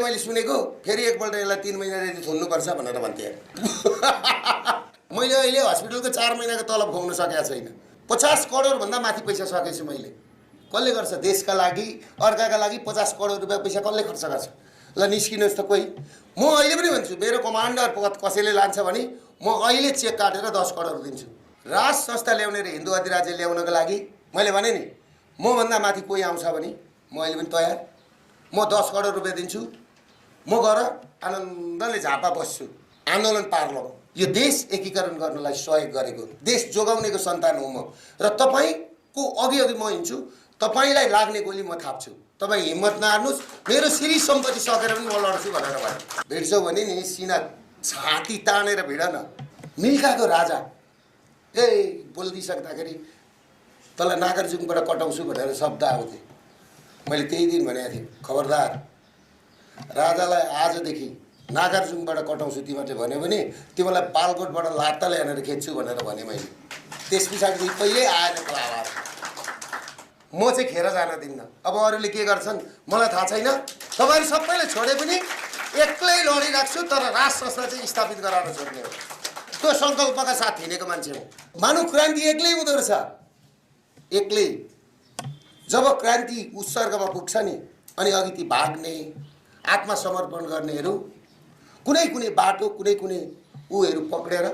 मैले सुनेको फेरि एकपल्ट यसलाई 3 महिना रेडी थुन्नुपर्छ भनेर भन्थे। मैले अहिले हस्पिटलको 4 महिनाको तलब खुवाउन सकेको छैन। 50 करोड भन्दा माथि पैसा सकेछु मैले। कसले गर्छ? देशका लागि, अर्काका लागि 50 करोड रुपैयाँ पैसा कसले खर्च गर्छ? ल निस्किनुहोस् त कोही। म अहिले पनि भन्छु, मेरो कमान्डर पद कसैले लान्छ भने म अहिले चेक काटेर 10 करोड दिन्छु। राज संस्था ल्याउने र हिन्दू अधिराज्य ल्याउनको लागि मैले भने नि, मभन्दा माथि कोही आउँछ भने म अहिले पनि तयार। म 10 करोड रुपैयाँ दिन्छु। म गएर आनन्दले झापा बस्छु। आन्दोलन पार लौ। यो देश एकीकरण गर्नलाई सहयोग गरेको, देश जोगाउनेको सन्तान हो म। र तपाईको अघि म हिँड्छु। तपाईलाई लाग्ने गोली म थाप्छु। तपाईँ हिम्मत नहार्नुहोस्। मेरो श्री सम्पत्ति सकेर पनि म लड्छु भनेर भने। भेट्छौ भने नि सिना छाती तानेर भिड न। मिल्काको राजा बोलिदिइसक्दाखेरि तँलाई नागार्जुनबाट कटाउँछु भनेर शब्द आउँथे। मैले त्यही दिन भनेको थिएँ, खबरदार राजालाई आजदेखि नागार्जुनबाट कटाउँछु तिमीले भन्यो भने तिमीलाई बालकोटबाट लात्ताले हानेर खेद्छु भनेर भने मैले। त्यस पछाडि कहिल्यै आएन आवाज। म चाहिँ खेर जान दिन्न। अब अरूले के गर्छन् मलाई थाहा छैन। तपाईँहरू सबैले छोडे पनि एक्लै लडिराख्छु, तर राज संस्था चाहिँ स्थापित गराउन छोड्ने हो। त्यो सङ्कल्पका साथ हिँडेको मान्छे हो। मानव क्रान्ति एक्लै हुँदो रहेछ। एक्लै जब क्रान्ति उत्सर्गमा पुग्छ नि, अनि अघि ती भाग्ने, आत्मसमर्पण गर्नेहरू कुनै कुनै बाटो, कुनै कुनै उहरू पक्रेर